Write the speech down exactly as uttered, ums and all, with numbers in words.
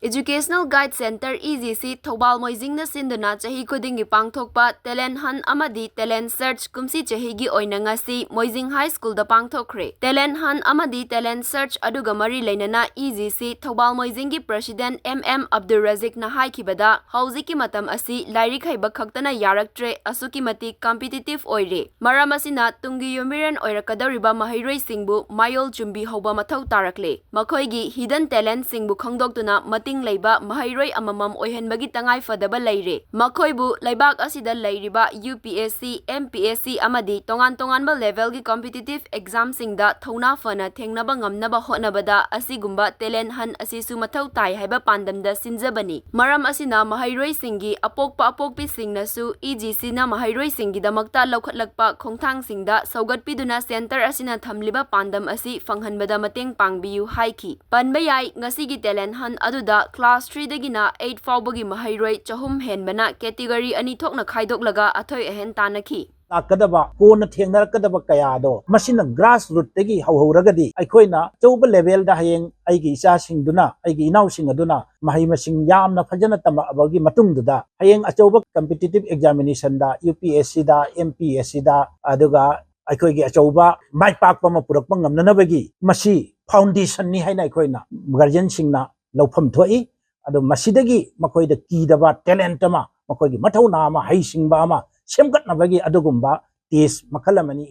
Educational Guide Center, E G C, Thoubal ꯃꯣꯏꯖꯤꯡꯅ ꯁꯤꯟꯗꯨꯅ ꯆꯍꯤ ꯈꯨꯗꯤꯡꯒꯤ ꯄꯥꯡꯊꯣꯛꯄ Talent Hunt ꯑꯃꯗꯤ Talent Search ꯀꯨꯝꯁꯤ ꯆꯍꯤꯒꯤ ꯑꯣꯏꯅ ꯉꯁꯤ ꯃꯣꯏꯖꯤꯡ High Schoolꯗ ꯄꯥꯡꯊꯣꯛꯈ꯭ꯔꯦ꯫ Talent Hunt ꯑꯃꯗꯤ Talent Search ꯑꯗꯨꯒ ꯃꯔꯤ ꯂꯩꯅꯅ E G C Thoubal ꯃꯣꯏꯖꯤꯡꯒꯤ President M M Abdul Razikꯅ ꯍꯥꯏꯈꯤꯕꯗ, ꯍꯧꯖꯤꯛꯀꯤ ꯃꯇꯝ ꯑꯁꯤ ꯂꯥꯏꯔꯤꯛ ꯍꯩꯕ ꯈꯛꯇꯅ ꯌꯥꯔꯛꯇ꯭ꯔꯦ, ꯑꯁꯨꯛꯀꯤ ꯃꯇꯤꯛ competitive ꯑꯣꯏꯔꯦ꯫ ꯃꯔꯝ ꯑꯁꯤꯅ ꯇꯨꯡꯒꯤ ꯌꯨꯝꯕꯤꯔꯦꯟ ꯑꯣꯏꯔꯛꯀꯗꯧꯔꯤꯕ ꯃꯍꯩꯔꯣꯏꯁꯤꯡꯕꯨ ꯃꯌꯣꯜ ꯆꯨꯝꯕꯤ ꯍꯧꯕ ꯃꯊꯧ ꯇꯥꯔꯛꯂꯦ꯫ ꯃꯈꯣꯏꯒꯤ hidden talentꯁꯤꯡꯕꯨ ꯈꯪꯗꯣꯛꯇꯨꯅ ꯃꯇꯤꯡ ꯂꯩꯕ ꯃꯍꯩꯔꯣꯏ ꯑꯃꯃꯝ ꯑꯣꯏꯍꯟꯕꯒꯤ ꯇꯉꯥꯏ ꯐꯗꯕ ꯂꯩꯔꯦ꯫ ꯃꯈꯣꯏꯕꯨ ꯂꯩꯕꯥꯛ ꯑꯁꯤꯗ ꯂꯩꯔꯤꯕ U P S C, M P S C ꯑꯃꯗꯤ ꯇꯣꯉꯥꯟ ꯇꯣꯉꯥꯟꯕ levelꯒꯤ competitive examꯁꯤꯡꯗ ꯊꯧꯅꯥ ꯐꯅ ꯊꯦꯡꯅꯕ ꯉꯝꯅꯕ ꯍꯣꯠꯅꯕꯗ ꯑꯁꯤꯒꯨꯝꯕ Talent Hunt ꯑꯁꯤꯁꯨ ꯃꯊꯧ ꯇꯥꯏ ꯍꯥꯏꯕ ꯄꯥꯟꯗꯝꯗ ꯁꯤꯟꯖꯕꯅꯤ꯫ ꯃꯔꯝ ꯑꯁꯤꯅ ꯃꯍꯩꯔꯣꯏꯁꯤꯡꯒꯤ ꯑꯄꯣꯛꯄ ꯑꯄꯣꯛꯄꯤꯁꯤꯡꯅꯁꯨ E G Cꯅ ꯃꯍꯩꯔꯣꯏꯁꯤꯡꯒꯤꯗꯃꯛꯇ ꯂꯧꯈꯠꯂꯛꯄ ꯈꯣꯡꯊꯥꯡꯁꯤꯡꯗ ꯁꯧꯒꯠꯄꯤꯗꯨꯅ center ꯑꯁꯤꯅ ꯊꯝꯂꯤꯕ ꯄꯥꯟꯗꯝ ꯑꯁꯤ ꯐꯪꯍꯟꯕꯗ ꯃꯇꯦꯡ ꯄꯥꯡꯕꯤꯌꯨ ꯍꯥꯏꯈꯤ꯫ ꯄꯟꯕ ꯌꯥꯏ, ꯉꯁꯤꯒꯤ Talent Hunt ꯑꯗꯨꯗ class threeꯗꯒꯤꯅ eight ꯐꯥꯎꯕꯒꯤ ꯃꯍꯩꯔꯣꯏ ꯆꯍꯨꯝ ꯍꯦꯟꯕꯅ category ꯑꯅꯤ ꯊꯣꯛꯅ ꯈꯥꯏꯗꯣꯛꯂꯒ ꯑꯊꯣꯏ ꯑꯍꯦꯟ ꯇꯥꯟꯅꯈꯤ꯫ ꯂꯥꯛꯀꯗꯕ, ꯀꯣꯟꯅ ꯊꯦꯡꯅꯔꯛꯀꯗꯕ ꯀꯌꯥꯗꯣ, ꯃꯁꯤꯅ grassrootꯇꯒꯤ ꯍꯧꯍꯧꯔꯒꯗꯤ ꯑꯩꯈꯣꯏꯅ ꯑꯆꯧꯕ levelꯗ ꯍꯌꯦꯡ ꯑꯩꯒꯤ ꯏꯆꯥꯁꯤꯡꯗꯨꯅ, ꯑꯩꯒꯤ ꯏꯅꯥꯎꯁꯤꯡ ꯑꯗꯨꯅ ꯃꯍꯩ ꯃꯁꯤꯡ ꯌꯥꯝꯅ ꯐꯖꯅ ꯇꯝꯃꯛꯑꯕꯒꯤ ꯃꯇꯨꯡꯗꯨꯗ ꯍꯌꯦꯡ ꯑꯆꯧꯕ competitive examinationꯗ, U P S Cꯗ, M P S Cꯗ, ꯑꯗꯨꯒ ꯑꯩꯈꯣꯏꯒꯤ ꯑꯆꯧꯕ ꯃꯥꯏ ꯄꯥꯛꯄ ꯑꯃ ꯄꯨꯔꯛꯄ ꯉꯝꯅꯅꯕꯒꯤ ꯃꯁꯤ foundationꯅꯤ ꯍꯥꯏꯅ ꯑꯩꯈꯣꯏꯅ guardianꯁꯤꯡꯅ ꯂꯧꯐꯝ ꯊꯣꯛꯏ꯫ ꯑꯗꯣ ꯃꯁꯤꯗꯒꯤ ꯃꯈꯣꯏꯗ ꯀꯤꯗꯕ talent ꯑꯃ, ꯃꯈꯣꯏꯒꯤ ꯃꯊꯧꯅꯥ ꯑꯃ, ꯍꯩꯁꯤꯡꯕ ꯑꯃ ꯁꯦꯝꯒꯠꯅꯕꯒꯤ ꯑꯗꯨꯒꯨꯝꯕ test ꯃꯈꯜ ꯑꯃꯅꯤ꯫